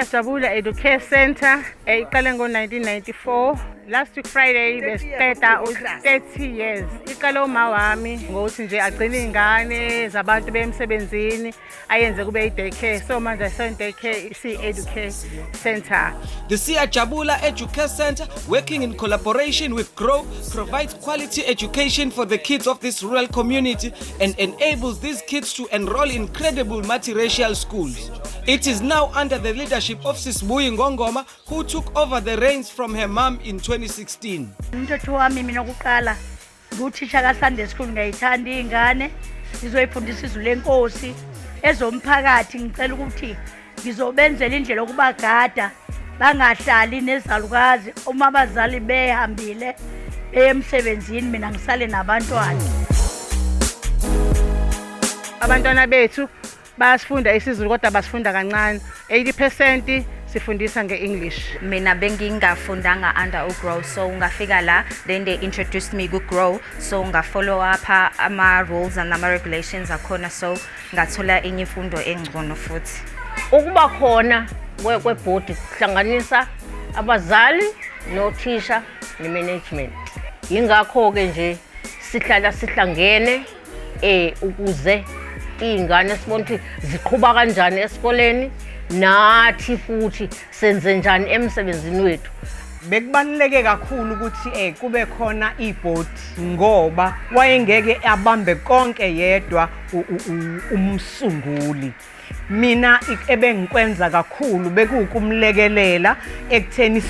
ISiyajabula Educare Center iqale ngo-1994. Last week Friday besiqeda u-30 years. Iqale uma wami ngokuthi nje agcine iy'ngane zabantu bemsebenzini, ayenze kube i-daycare. So manje aseyi-daycare, isi-educare center. The Siyajabula Educare Center, working in collaboration with GROW, provides quality education for the kids of this rural community and enables these kids to enroll in credible multiracial schools. It is now under the leadership of Sis Buyi Ngongoma, who took over the reins from her mom in 2016. Umthetho wami mina okokuqala nguthisha ka-Sunday school. Ngiyayithanda iy'ngane, ngizoyifundisa izwi lenkosi ezomphakathi. Ngicela ukuthi ngizobenzela indlela yokubagada bangahlali nezalukazi uma abazali behambile beye emsebenzini, mina ngisale nabantwana. Abantwana bethu bayasifunda isiZulu kodwa basifunda kancane. 80% sifundisa nge-English. Mina bengingafundanga under uGrow, so ngafika la, then they introduced me ku-Grow, so ngafollow up ama-rules and ama-regulations akhona, so ngathola enye imfundo engcono futhi. Ukuba khona kwebhodi kuhlanganisa abazali nothisha ne-management. Yingakho-ke nje sihlala sihlangene ukuze iy'ngane sibone ukuthi ziqhuba kanjani esikoleni, nathi futhi senze njani emsebenzini wethu. Bekubaluleke kakhulu ukuthi kube khona ibhodi ngoba wayengeke abambe konke yedwa umsunguli. Mina ebengikwenza kakhulu bekuwukumlekelela ekutheni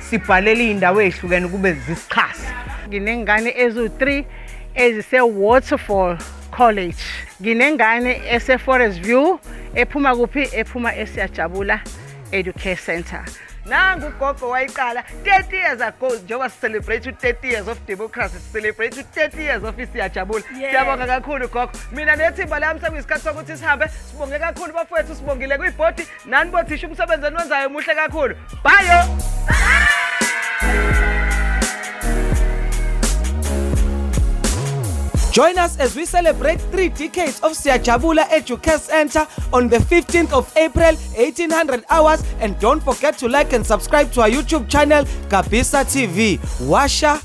sibhalele iy'ndawo ey'hlukene kube zisichase. Nginengane eziwu-3 ezise-Waterfall College. Nginengane ese-Forest View ephuma kuphi? Ephuma eSiyajabula Educare Center. Nangu ugogo wayiqala 30 years ago. Njengoba sicelebrate u-30 years of democracy, sicelebrate u-30 years of iSiyajabula. Siyabonga kakhulu, gogo. Mina nethimba lami sekuyisikhathi sokuthi sihambe. Sibonge kakhulu, bafowethu. Sibongile kwibhodi nani bothisha, umsebenzi eniwenzayo muhle kakhulu. Bayo. Join us as we celebrate 3 decades of Siyajabula Educare Center on the 15th of April, 1800 hours. And don't forget to like and subscribe to our YouTube channel, Kabisa TV. Washa.